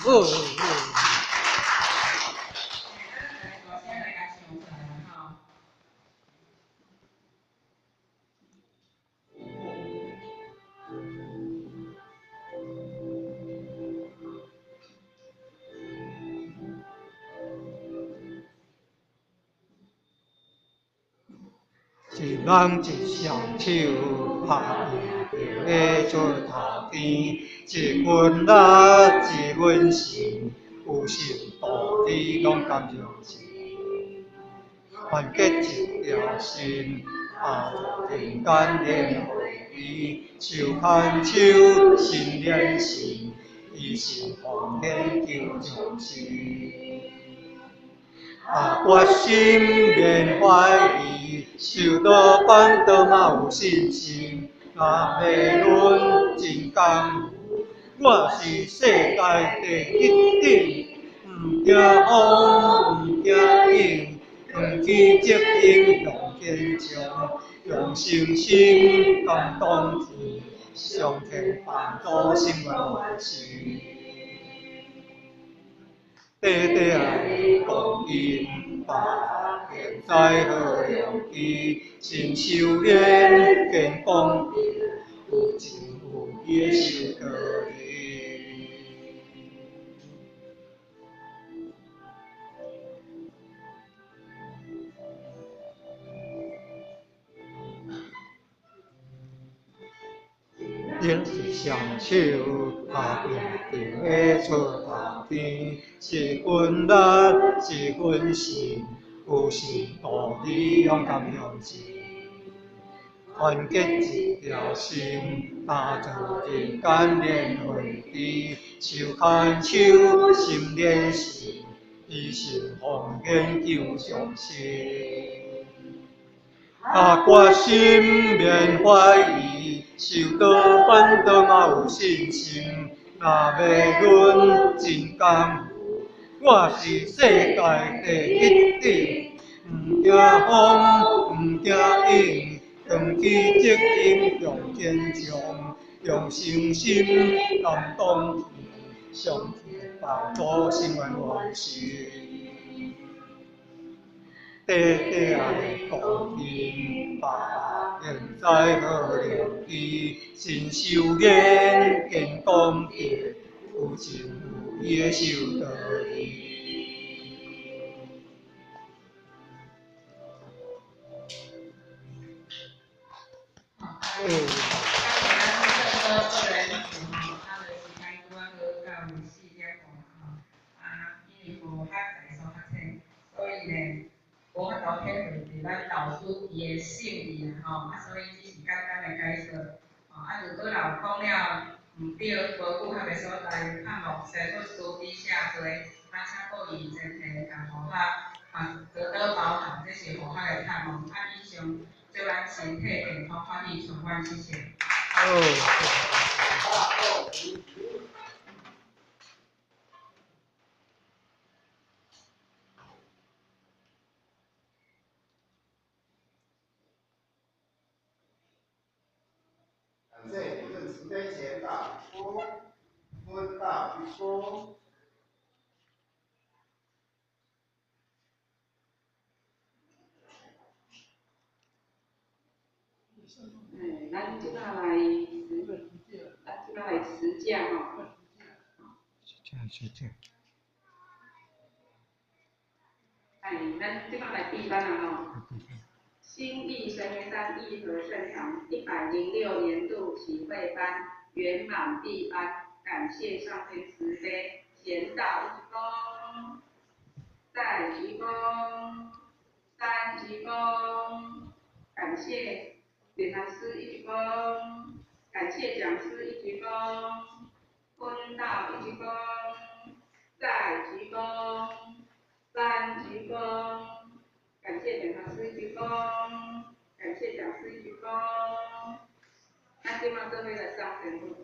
好。一人一双手，拍拼就会出头天。一份力，一份心，有心道理拢甘相信。团结一条心，打造人间联合体，手牵手，心连心，一心奉献救众生。下决心免怀疑，受到反倒嘛有信心。若要论真功夫，我是世界第一等。毋惊风，毋惊雨，扛起责任向前冲，用信心担当天，上天帮助心愿完成。短短的光阴，把现在好良机，真修炼见功德，有情有义的修道理。人一双手，拍拼就会出头天。一份力，一份心，有心道理勇敢向前。团结一条心，打造人间联合体。手牵手，心连心，一心奉献救众生。下决心免怀疑，受到反倒嘛有信心。若要论真功夫，我是世界第一等。毋惊风，毋惊雨，扛起责任向前冲，用信心担当天，上天帮助心愿完成。短短的光阴，把现在好良机，真修炼见功德，有情有义的修道理。无法度体会伫咱老师伊的心意啦吼，啊，所以只是简单的解说，吼，啊，如果若有讲了毋对、无符合的所在，盼望师父慈悲赦罪，啊，请各位全体共护法啊多多包涵，这是护法的盼望。啊，以上祝咱身体健康，欢喜充满，谢谢。好。感谢理论慈悲贤大夫，温大夫。哎，咱这摆来，咱这摆来持戒吼。持戒，持戒。哎，咱这摆来闭班啊吼。新义神元山义和圣堂106年度启慧班圆满闭班，感谢上天慈悲，贤道一鞠躬，再鞠躬，三鞠躬，感谢点传师一鞠躬，感谢讲师一鞠躬，坤道一鞠躬，再鞠躬，三鞠躬。感谢点传师一鞠躬，感谢讲师一鞠躬。那今晚这位来上节目。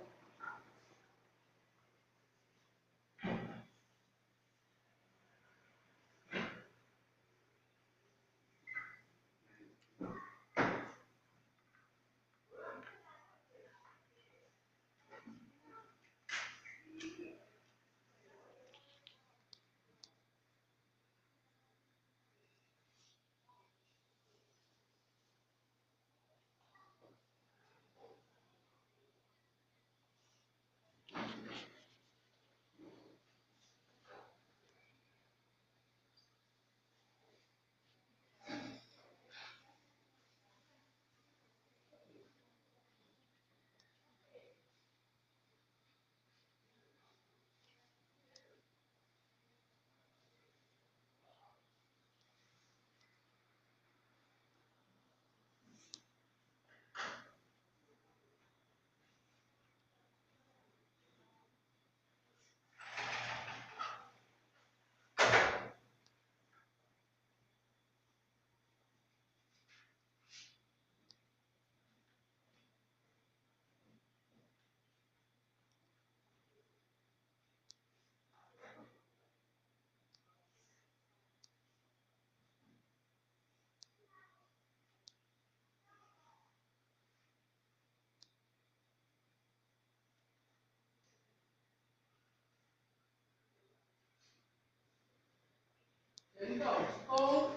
前到一躬，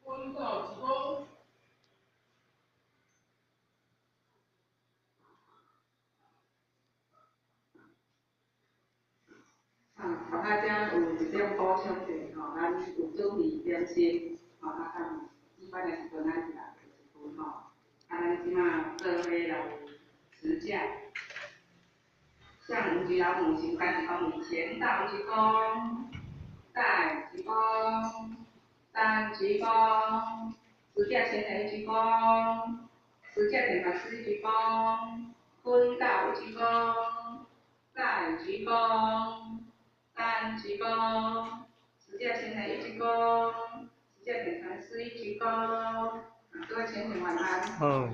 滚到一躬。啊，头仔遮有一点补充者吼，咱有准备点心，吼，啊，佮一般的时阵咱是来一份吼，啊，咱這馬做伙來持架，向吳菊老母行三鞠躬禮，前道一躬，再一躬，三鞠躬，持架前來一鞠躬，持架點傳師一鞠躬，坤道一鞠躬，再鞠躬。三鞠躬，持架前來一鞠躬，持架點傳師一鞠躬，各位全體晚安。好。